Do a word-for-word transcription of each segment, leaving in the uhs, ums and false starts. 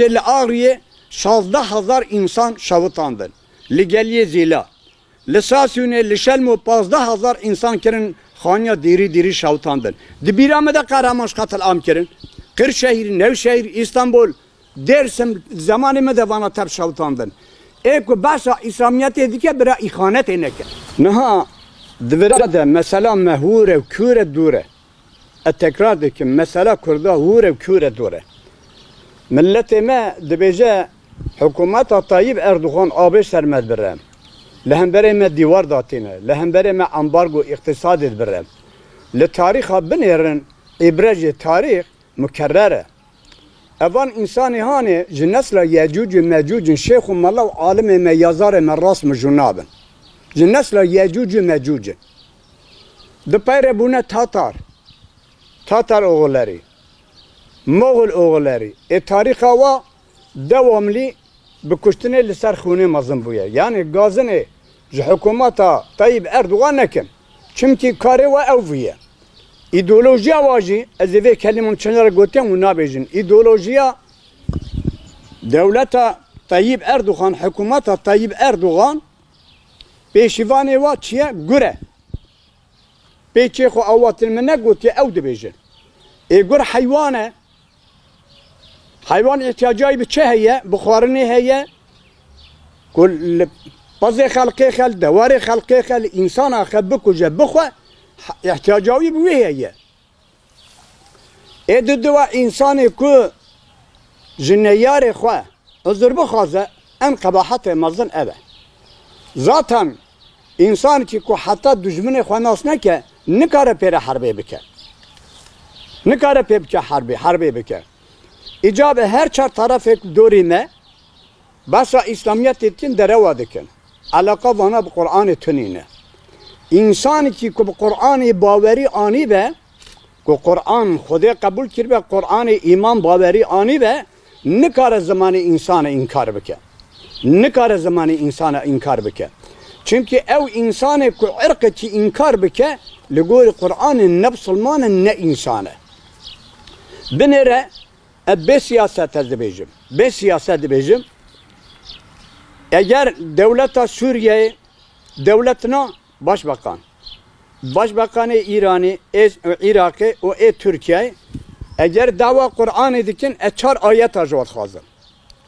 Li Agiriyê şazdeh hezar însan şewitandin. Li Geliyê Zîla, li Sasûnê, li Şelmo pazdeh hezar însan kirin xaniya dîrî dîrî şewitandin. Di bîra me de Qehreman ji qetilam kirin. Qirşehîr, Newşehîr, Îstanbul, Dêrsim, zemanê me de vana tev şewitandin. Ê ku behsa Îslamiyetê dike, bira îxanetê neke. Niha di vira de mesela me hûr e û kûr e dûr e. Ez tekrar dikim, mesela Kurda hûr e û kûr e dûr e. Miletê me dibêje, hikûmeta Tayyip Erdogan abê ser me dibire. Li hemberê me dîwar datîne, li hemberê me ambargo îqtîsadê dibire. Li tarîxa binêrin, îbre jê tarîx mukerrer e. Evan însanê hanê ji nesla Yecûc û Mecûc in, şêx û mela û alimê me, yazarê me rast mijûl nabin. Ji nesla Yecûc û Mecûc in. Di peyre bûne Tatar. Tatar oxulerî. Moxul oxulerî. Ê tarîxa wa dewamlî bi kuştinê li ser xûnê mezin bûye. Yanî gazinê ji hikûmeta Tayyip Erdogan nekin. Çimkî karê we ew bûye. Îdeolojiya wa jî, ez ê vê kelimam çend re gotiye û nabêjin. Îdeolojiya dewleta Tayyip Erdogan, hikûmeta Tayyip Erdogan, pêşîvanê wa çi ye? Gur e. Pê çê xwe awatin min negotiye, ew dibêjin. Ê gur heywan e. Heywan îhtiyacayî bi çi heye? Bi xwarinê heye. Ku li pezê xelkê xe, li dewarê xelkê xe, li însana xe bikuje, bixwe, îhtiyacayî bi wê heye. Ê di diwa însanê ku ji neyarê xwe uzur bixwaze, en qebahetê mezin ev e. Zaten însanekî ku heta dijminê xwe nas neke, nikare pê re herbê bike. Nikare pê bike herbê, herbê bike. Îcabe her çar tarafek dorî me, behsa Îslamiyetê dikin, derewa dikin. Eleqa vana bi Qur'anê tunîne. Însanekî ku bi Qur'anê bawerî anîbe, ku Qur'an Xwedê qebûl kiribe, Qur'anê îman bawerî anîbe, nikare zimanê însana înkar bike. Nikare zimanê însana înkar bike. Çimkî ew însanê ku irqekî înkar bike, li gorî Qur'anê ne bisilman e, ne însan e. Binêre, ez bê siyaset ez dibêjim. Bê siyaset dibêjim. Eger dewleta Sûriyeyê, dewlet na, başbakan. Başbakanê Îranê, ê Iraqê û ê Tirkiyeyê, eger dawa Qur'anê dikin, ez çar ayeta ji we dixwazim.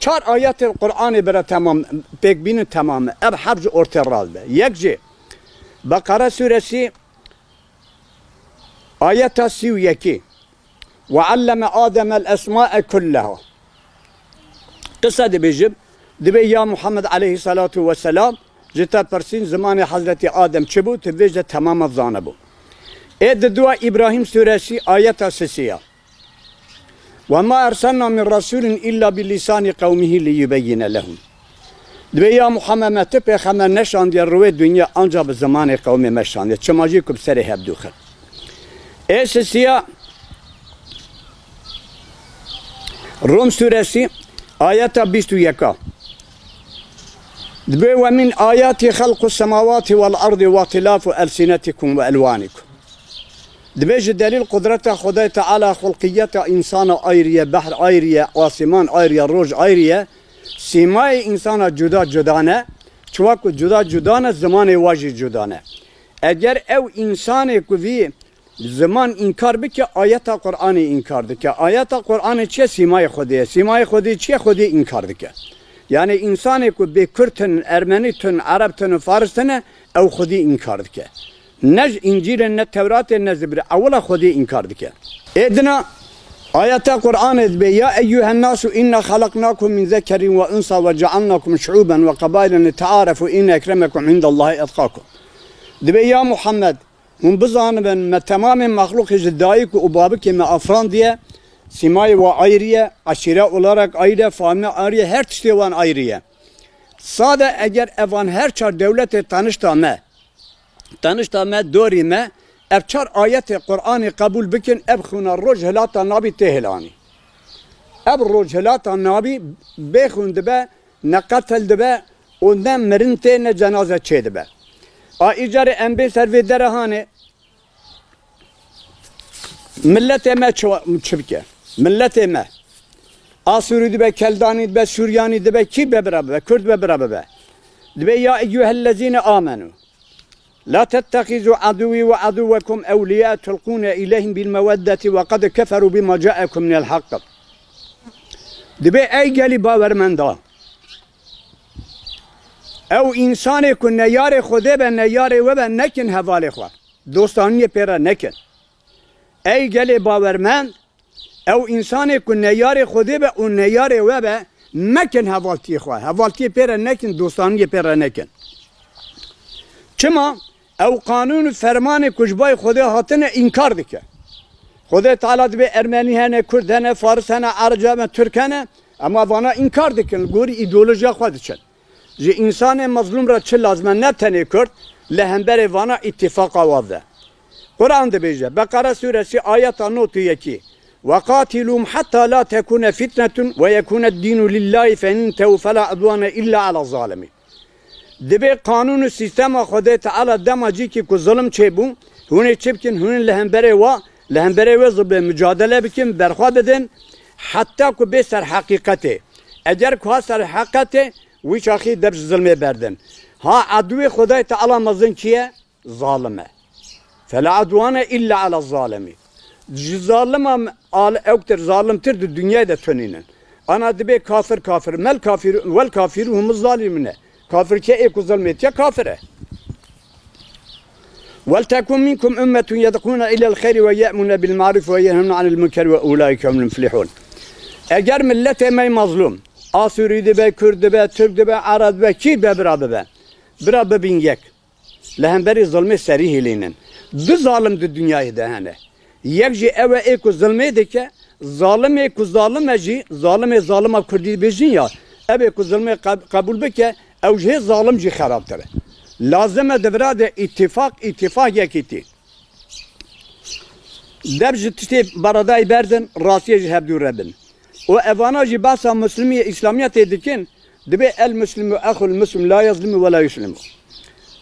Çar ayetên Qur'anê bira temam, pêk bînin temam e. Ev heb ji ortê radibe. Yek jê, Beqere sûresî, ayeta sî û yekî. "Ve alleme Ademel esma'e kulleha." Qise dibêjim, dibê ya Muhammed aleyhissalatu vesselam, ji te pirsîn zimanê Hezretî Adem çi bû, tu dibêje temama zanibû. Ê di dua Îbrahîm sûresî ayeta sisiya. "Ve ma erselna min rasulin illa bi lisani qewmihi li yubeyyine lehum." Dibê ya Muhammed, me tu pêxember neşandiye rûyê dinya anca bi zimanê qewmê me şandiye. Çima jî ku bi serê hev dûxin. Ê sisiya Rum sûresî ayeta bîst û yeka. Dibê, "Ve min ayati xelqu semawati vel ardi ve ihtilafu elsinetikum ve elwanikum." Dibê ji delîl qudreta Xwedayê Teala, xulqiyeta însana ayrî ye, behr ayrî ye, asîman ayrî ye, roj ayrî ye. Sîmayê însana cuda cuda ne. Çiwa ku cuda cuda ne, zimanê wa jî cuda ne. Eger ew însanê ku vî ziman înkar bike, ayeta Qur'anê înkar dike. Ayeta Qur'anê çi ye? Sîmayê Xwedê ye. Sîmayê Xwedê çi ye? Xwedê înkar dike. Yanî însanê ku bê Kurd tune, Ermenî tune, Ereb tune, Faris tune, ew Xwedê înkar dike. Ne ji Încîlê, ne Tewratê, ne Zibrê. Ewila Xwedê înkar dike. Ê dina ayeta Qur'anê dibê, "Ya eyyuhen nasu inna xalaqnakum min zekerin ve unsa ve cealnakum şuuben ve qabaile li tearefu inne ekremekum indallahi etqakum." Dibê, ya Muhammed, hûn bizanibin, me temamê mexlûqê ji dayik û babikê me afrandiye, sîmayê wa ayrî ye, eşîre olarak ayrî ye, famîle ayrî ye, her tiştê wan ayrî ye. Sade eger evan her çar dewletê tanişta me, tanişta me, dorî me, ev çar ayetê Qur'anê qebûl bikin, ev xûna roj hilata nabî tê hilanî. Ev roj hilata nabî bê xûn dibe, ne qetil dibe û ne mirin tê, ne cenaze çêdibe. A îcarê em bên ser vê derehanê, miletê me çi, çi bike? Miletê me Asûrî dibe, Keldanî dibe, Suryanî dibe, kî be bira bibe, Kurd be bira bibe. Dibe, "Ya eyyuhellezîne amenu, la tettexizu aduwî ve aduwekum ewliya tulqûne ileyhim bil meweddeti ve qad keferu bima caekum minel haqq." Dibe, "Ey gelî bawermenda, ew însanê ku ne yarê Xwedê be, ne yarê we be, nekin hevalê xwe. Dostaniyê pê re nekin." Ey gelê bawermend, ew însanê ku ne yarê Xwedê be û ne yarê we be, mekin hevaltiyê xwe. Hevaltiyê pê re nekin, dostaniyê pê re nekin. Çima? Ew qanûn û fermanê ku ji bayê Xwedê hatine înkar dike. Xwedê Teala dibe Ermenî hene, Kurd hene, Faris hene, Ereb hene, Tirk hene, ema vana înkar dikin, li gorî îdeolojiya xwe diçin. Ji însanê mezlûm re çi lazim e, ne tenê Kurd, li hemberê vana îtîfaqa wa ve. Quran dibêje, Beqere sûresî ayeta nod û yekî, "Ve qatilûm heta la tekûne fitnetun ve yekûne dînu lillahî fe in tew fe la udwane illa ala zalimî." Dibe qanûn û sîstema Xwedê Teala dema cîkî ku zilim çêbû, hûn ê çi bikin, hûn li hemberê wa, li hemberê wê zilmê mucadele bikin, berxwe bidin, heta ku bê ser heqîqetê. Eger ku ha ser heqetê, wî çaxî deb ji zilmê berdin. Ha, edûyê Xwedayê Teala mezin kî ye? Zalim e. Fela edwane illa ala zalimî. Ji zalima al-, ewktir, zalimtir di dinyayê de tunînin. Ana dibe kafir kafir, mel kafir, wel kafiru humu zalimine. Kafir ke ê ku zilmê tiye kafir e. Wel tekun minkum ummetun yed'ûne ilel xeyri ve ye'mûne bil ma'rûf ve yenhûne anil munkeri ve ulaike humul muflihûn. Eger milletê me mazlûm, Asûrî dibe, Kurd dibe, Tirk dibe, Ereb dibe, kî be bira bibe. Bira bibin yek. Li hemberî zilmê serî hêlînin. Du zalim di dinyayê de hene. Yek jî ew e ê ku zilmê dike, zalimê ku zalim e jî, zalimê zalima Kurdî dibêjin ya, ev ê ku zilmê qeb-, qebûl bike, ew ji hê zalim jî xerabtir e. Lazim e di vira de îtîfaq, îtîfaq yekîtî. Deb ji tiştê beredayî berdin, rastiyê ji hevdû re bin. Û evana jî behsa Muslimî, Îslamiyetê dikin, dibe el Muslimu exul Muslim la yezlimu ve la yuslimu.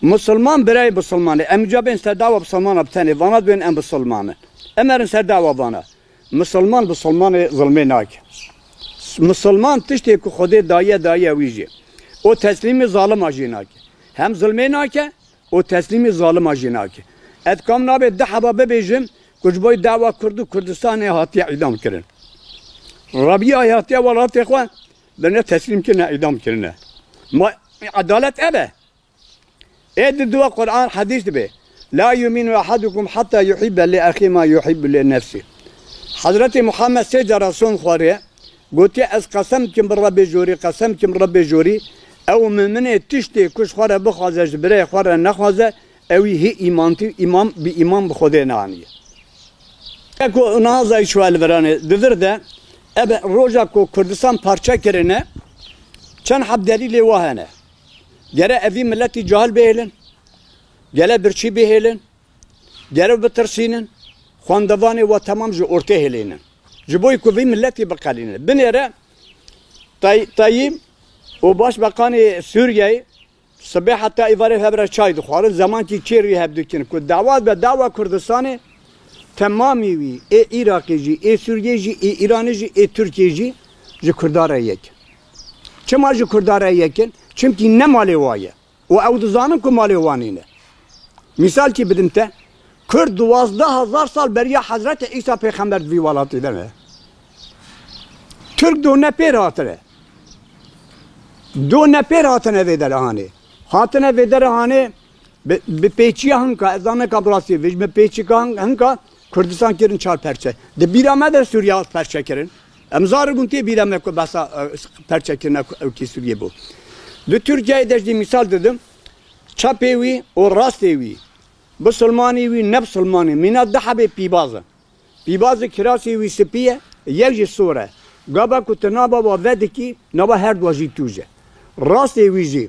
Musulman birayê Bisilmanê. Em ca bên ser dawa Bisilmana bi tenê. Vana dibên em Bisilman in. Em erin ser dawa vana. Misilman Bisilmanê zilmê nake. Misilman tiştê ku Xwedê daye, daye wî jî. O teslîmî zalima jî nake. Hem zilmê nake, o teslîmî zalima jî nake. Ez kam nabe di heba bibêjim ku ji bo dawa Kurd û Kurdistanê hatiye îdam kirin. Rabîayê hatiye welatê xwe, birine teslîm kirine, îdam kirine. Ma edalet ev e? Ê di dua Quran hedîs dibe. La yuminu ahadukum hatta yuhibbe li ahî ma yuhibbu li nefsî. Hezretê Muhammed sê cara son xwarê gotiye, ez qesem dikim bi Rebbê jorî, qesem dikim bi Rebbê jorî, ew muminê tiştê ku ji xwe re bixwaze, ji birayê xwe re nexwaze, ewî hî îmantî, îman, bi îman bi Xwedê neaniye. Eko naza îşwa li veranê di vir de, ebe roja ku Kurdistan parçe kirine, çend heb delîlê wa hene. Gere evî miletî cahil bihêlin, gere birçî bihêlin, gere bitirsînin, xwendevanê we temam ji ortê hêlînin. Ji bo ku vî miletî biqelînin. Binêre Tay-, Tayyîp û Başbakanê Sûriyeyê sibê heta îvarê hev re çay dixwarin, zemankî kêr wî hev dikin ku dawa be dawa Kurdistanê temamî wî, ê Iraqê jî, ê Sûriyê jî, ê Îranê jî, ê Tirkiyê jî ji Kurda re yek. Çima ji Kurda re yek in? Çimkî ne malê wa ye. Û ew dizanin ku malê wan nîne. Mîsalkî bidim te, Kurd duwazdeh hezar sal beriya Hezretê Îsa Pêxember di vî welatî de ne. Tirk do ne pêr hatine. Do ne pêr hatine vê dere hanê. Hatine vê dere hanê bi, bi pêçiya hinka, ez zaneka bi rastî vêj, bi pêçika hin-, hinka Kurdistan kirin çar perçe. Di bîra me de Sûriye hat perçe kirin. Em zaribûn tê bîra me ku behsa, e, perçe kirine ku ew kî Sûriye bû. Di Tirkiyeyê de jî mîsal didim. Çepê wî û rastê wî, bisilmanî wî, nebisilmanî, mîna du hebê pîbaz in. Pîbazê kirasê wî spî ye, yek jî sor e. Gava ku tu nava wa vedikî, nava her dua jî tûj e. Rastê wî jî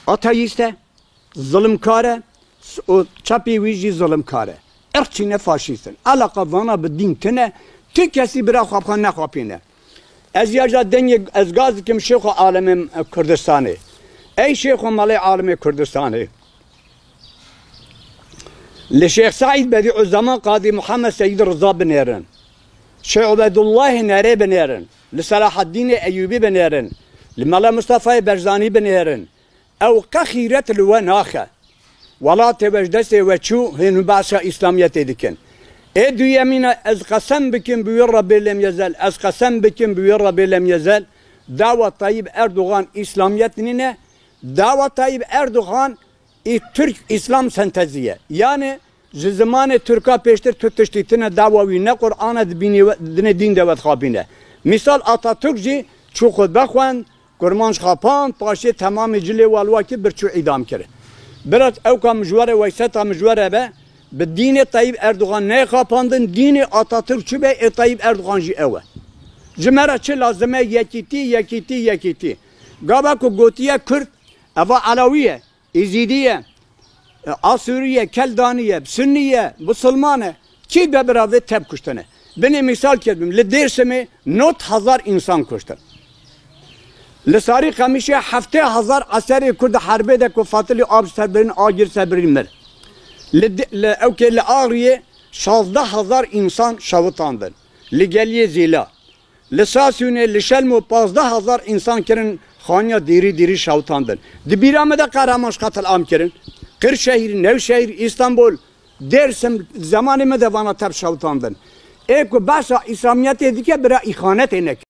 ateîst e. Zilimkar e, s-, û çepê wî jî zilimkar e. Irqçî ne, faşîst in. Eleqa vana bi dîn tine, tu kesî bira xwe bi xwe nexapîne. Ez ya ja dengê, ez gaz dikim şêxo alemê Kurdistanê. Ey şêxo melê alemê Kurdistanê. Li Şêx Seîd Bedîuzzeman Qadî Muhammed Seîd Riza binêrin. Şêx Ubeydullahê Nerê binêrin, li Selahaddînê Eyûbî binêrin, li Mela Mustafayê Berzanî binêrin. Ew qe xîret li we naxe. Welatê we ji destê we çû, hên hûn behsa Îslamiyetê dikin. Ê duyemîne, ez qesem bikim bi wî Rebbê Lemyezel, ez qesem bikim bi wî Rebbê Lemyezel, dawa Tayyip Erdogan Îslamiyet nîne, dawa Tayyip Erdogan Ê Tirk Îslam sentezî ye. Yanî ji zimanê Tirka pêştir tu tiştî tine dawa wî ne Qur'an e, di bînê we, dinê dîn de we dixapîne. Mîsal Atatürk jî çû xutbe xwend, Kurmanc xapand, paşê temamê cilê walwakî bir çû îdam kir. Biraz ewka mijwere weyseta mijwere be, bi dînê Tayyip Erdogan neyê xapandin, dînê Atatürk çi be, ê Tayyip Erdogan jî ew e. Ji me re çi lazim e? Yekîtî, yekîtî, yekîtî. Gava ku gotiye Kurd, eva Elawî ye. Êzîdî ye, e, Asûrî ye, Keldanî ye, Sunnî ye, Musulman e, kî be bira vê tep kuştine. Binê mîsal kir bim, li Dêrsimê nod hezar însan kuştin. Li Sarî Qemîşê heftê hezar eserê Kurd herbê de ku fatilî av serbirîn, agir serbirîn mir. Li, di- li ewkê li Axriyê şazdeh hezar însan şewitandin. Li Geliyê Zêla. Li Sasûnê, li Şelmo pazdeh hezar însan kirin xaniya dîrî dîrî şewitandin. Di bîra me de Qehreman ji qetil am kirin. Qirşehîr, Newşehîr, Îstanbul, Dêrsim, zemanê me de vana tev şewitandin. Ê ku behsa Îslamiyetê dike, bira îxanetê neke.